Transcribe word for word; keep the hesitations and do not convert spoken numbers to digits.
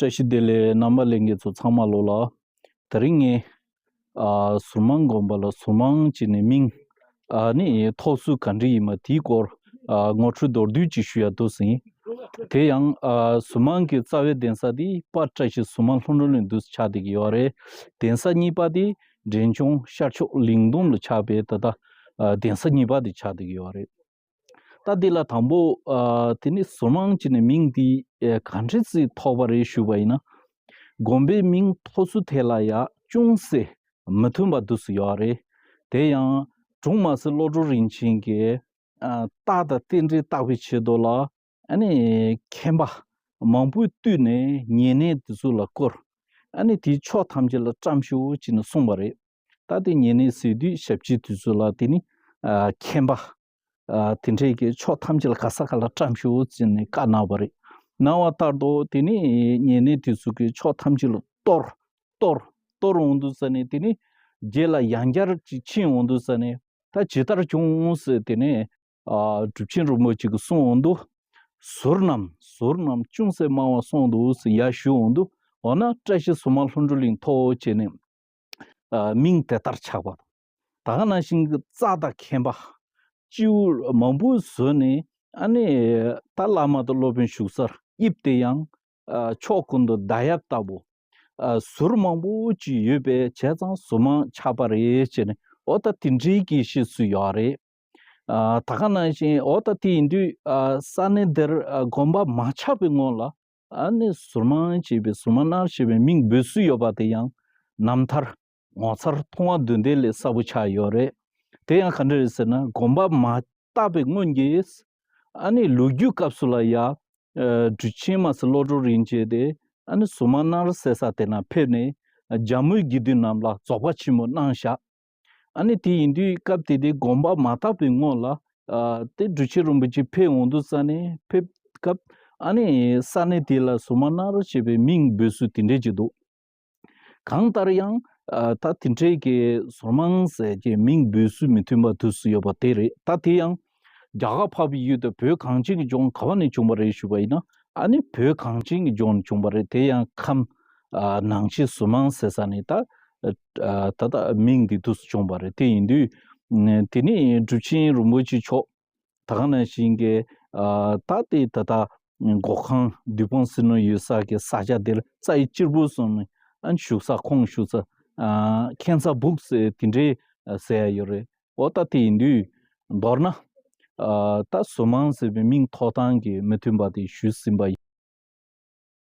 བཀྲ་ཤིས་བདེ་ལེགས། རྣམ་པ་ལྷན་རྒྱས་ཚོ་ཚང་མ་ལོ་ལ། དེ་རིང་ངས་ཨ་ཟུར་དམངས་དགོན་པ་ལ་ཟུར་དམངས་བྱས་ནས་མིང་ཨ་ནི་ཐོབ་ཚུལ་ག་འདྲ་ཡིན་མ་དེའི་སྐོར་ཨ་ངོ་སྤྲོད་མདོར་བསྡུས་ཅིག་ཞུ་ཡ་འདུག་ཟིན། དེ་ཡང་ཨ་ཟུར་དམངས་ཀྱི་རྩ་བའི་གདན་ས་དེ་དཔལ་བཀྲ་ཤིས་ཟུར་དམངས་ལྷུན་གྲུབ་གླིང་དུ་ཆགས་བསྡད་ཀྱི་ཡོད་རེད། གདན་ས་གཉིས་པ་དེ་འབྲས་ལྗོངས་ཤར་ཕྱོགས་གླིང་སྡོམ་ལ་ཆགས་པའི་ད་ལྟ་ཨ་གདན་ས་གཉིས་པ་དེ་ཆགས་བསྡད་ཀྱི་ཡོད་རེད། ད་འདི་ལ་དང་པོ་ཨ་དེ་ནི་ཟུར་དམངས་བྱས་ནས་མིང་འདི་ཨེ་ག་འདྲ་ཞིག་ཐོགས་པ་རེད་ཞུས་པ་ཡིན་ན། དགོན་པའི་མིང་ཐོགས་ཚུལ་དེ་ལ་ཡ་ཅུང་ཟད་མི་མཐུན་པ་འདུག་སེ་ཡོད་རེད། དེ་ཡང་དྲུང་མ་ཟུར་བློ་གྲོས་རིན་ཆེན་གྱིས་ཨ་རྟགས་དང་རྟེན་འབྲེལ་བརྟག་པའི་ཆེད་དུ་ལ་ཨ་ནི་མཁན་པ་མང་པོས་བཏུས་ནས་ཉེ་གནས་དེ་ཚོ་ལ་བསྐོར། ཨ་ནི་དེའི་ཕྱོགས་ཐམས་ཅད་ལ་བཀྲམ་ཤོག་ཅེས་ནས་གསུངས་པ་རེད། ད་དེ་ཉེ་གནས་ཟེར་དུས་ཞབས་ཕྱི་དེ་ཚོ་ལ་དེ་ནི་ཨ་མཁན་པ་ཨ་དེ་འདྲས་ཀྱི་ཕྱོགས་ཐམས་ཅད་ལ་ག་ས་ག་ལ་བཀྲམ་ཤོག་ཅེས་ནས་བཀའ་གནང་བ་རེད། གནང་བ་ལྟར་དུ་དེ་ནི་ཉེ་གནས་དེ་ཚོ་གི་ཕྱོགས་ཐམས་ཅད་ལ་གཏོར་གཏོར་གཏོར་འོང་དུས་ཙ་ནས་དེ་ནི་རྗེས་ལ་ཡང་བསྐྱར་ཅིག་ཕྱིན་འོང་དུས་ཙ་ནས་ད་ཇི་ལྟར་བྱུང་ཟེར་དེ་ནས་ཨ་སྒྲུབ་ཆེན་རིན་པོ་ཆེ་གིས་གསུངས་འོང་དུས། ཟུར་རྣམས་ཟུར་རྣམས་ཅུང་ཟད་དམའ་བ་སོང་འདུག་ཟེར་ཡར་ཞུ་འོང་དུས། འོ་ན་བཀྲ་ཤིས་ཟུར་དམངས་ལྷུན་གྲུབ་གླིང་ཐོགས་བྱས་ནས་ཨ་མིང་དེ་ལྟར་ཆགས་པ་དང་། ད་ག་ནང་བཞིན་གྱི་རྩ་དང་མཁན་པ་སྤྱི་བོ་མང་པོ་བཟོས་ནས་ཨ་ནི་ད་བླ་མ་དང་སློབ་དཔོན་བཞུགས་སར་དབྱིབས་དེ་ཡང་ཨ་ཕྱོགས་ཀུན་ཏུ་མདའ་ཡབ་ལྟ་བུ་ཨ་ཟུར་མང་པོ་ཅིག་ཡོད་པའི་བྱས་ཙང་ཟུར་དམངས་ཆགས་པ་རེད་ཅེས་ནས་འོ་ད་དེ་འདྲའི་གི་བཤད་སྲོལ་ཡོད་རེད། ཨ་ད་ག་ནང་བཞིན་འོ་ད་དེ་ཡིན་དུས་ཨ་ས་གནས་འདིར་ཨ་དགོན་པ་མ་ཆགས་པའི་སྔོན་ལ་ཨ་ནི་ཟུར་དམངས་ཅེས་པའི་ཟུར་དམངས་སྣར་ཞེས་པའི་མིང་འབོད་སྲོལ་ཡོད་པ་དེ་ཡང་རྣམ་ཐར་ངོ་མཚར་མཐོང་བ་འདོན་ལྡན་ལས་གསལ་པོ་ཆགས་ཡོད་རེད། དེ་ཡང་ག་འདྲ་རེད་ཟེར་ན་དགོན་པ་མ་བཏབ་པའི་སྔོན་གྱི་ཨ་ནི་ལོ་རྒྱུས་སྐབས་སུ་ལ་ཡ་ཨ་འབྲུག་ཆེན་མ་ཟེར་བློ་གྲོས་རིན་ཆེན་དེ་ཨ་ནི་ཟུར་དམངས་སྣར་ཟེར་ས་དེ་ན་ཕེབས་ནས་ཇ་མུའི་དགེ་འདུན་རྣམས་ལ་རྫོགས་པ་ཆེན་མོ་གནང་བཞག་ཨ་ནི་དེ་ཡིན་དུས་སྐབས་དེ་དེ་དགོན་པ་མ་བཏབ་པའི་སྔོན་ལ་ཨ་དེ་འབྲུག་ཆེན་རིན་པོ་ཆེ་ཕེབས་འོང་དུས་ཙ་ནས་ཕེབས་སྐབས་ཨ་ནི་ས་གནས་དེ་ལ་ཟུར་དམངས་སྣར་ཞེས་པའི་མིང་འབོད་སྲོལ་དེ་འདྲས་ཅིག་འདུག་གང་ལྟར་ཡང་ཨ་ད་དེ་འདྲས་ཀྱི་ཟུར་དམངས་ཟེར་གྱི་མིང་འབོད་སྲོལ་མི་མཐུན་པ་དུས་སུ་ཡོད་པ་དེ་རེད། ད་དེ་ཡང་རྒྱ་གར་འཕགས་པའི་ཡུལ་དུ་བོད་གངས་ཅན་གྱི་ལྗོངས་ག་བ་ནས་བྱུང་བ་རེད་ཞུས་པ་ཡིན་ན་ཨ་ནི་བོད་གངས་ཅན་གྱི་ལྗོངས་ནས་བྱུང་བ་རེད། དེ་ཡང་ཁམས་ཨ་ནང་ཆེན་ཟུར་དམངས་ཟེར་ས་ནས་ད་ཨ་ད་ལྟ་མིང་འདི་དུས་སུ་བྱུང་བ་རེད། དེ་ཡིན་དུས་དེ་ནི་འབྲུག་ཆེན་རིན་པོ་ཆེ་མཆོག་ད་ག་ནང་བཞིན་གྱི་ཨ་ད་ལྟའི་ད་ལྟ་མགོ་ཁང་བདུད་དཔུང་ཟིལ་གནོན་ཡོད་ས་གི་ས་ཆ་དེར་རྩ་བའི་གཅེར་བུ་སོང་ནས་ཨ་བཞུགས་ས་ཁོང་བཞུགས་ས་ཨ་མཁན་ས་སྦུག་ཟེར་དེ་འདྲའི་ཟེར་ཡ་ཡོད་རེད། འོ་ད་དེ་ཡིན་དུས་མདོར་ན་ཨ་ད་ཟུར་དམངས་ཟེར་བའི་མིང་ཐོགས་སྟངས་ཀྱི་མི་མཐུན་པ་དེ་ཞུས་ཟིན་པ་ཡིན།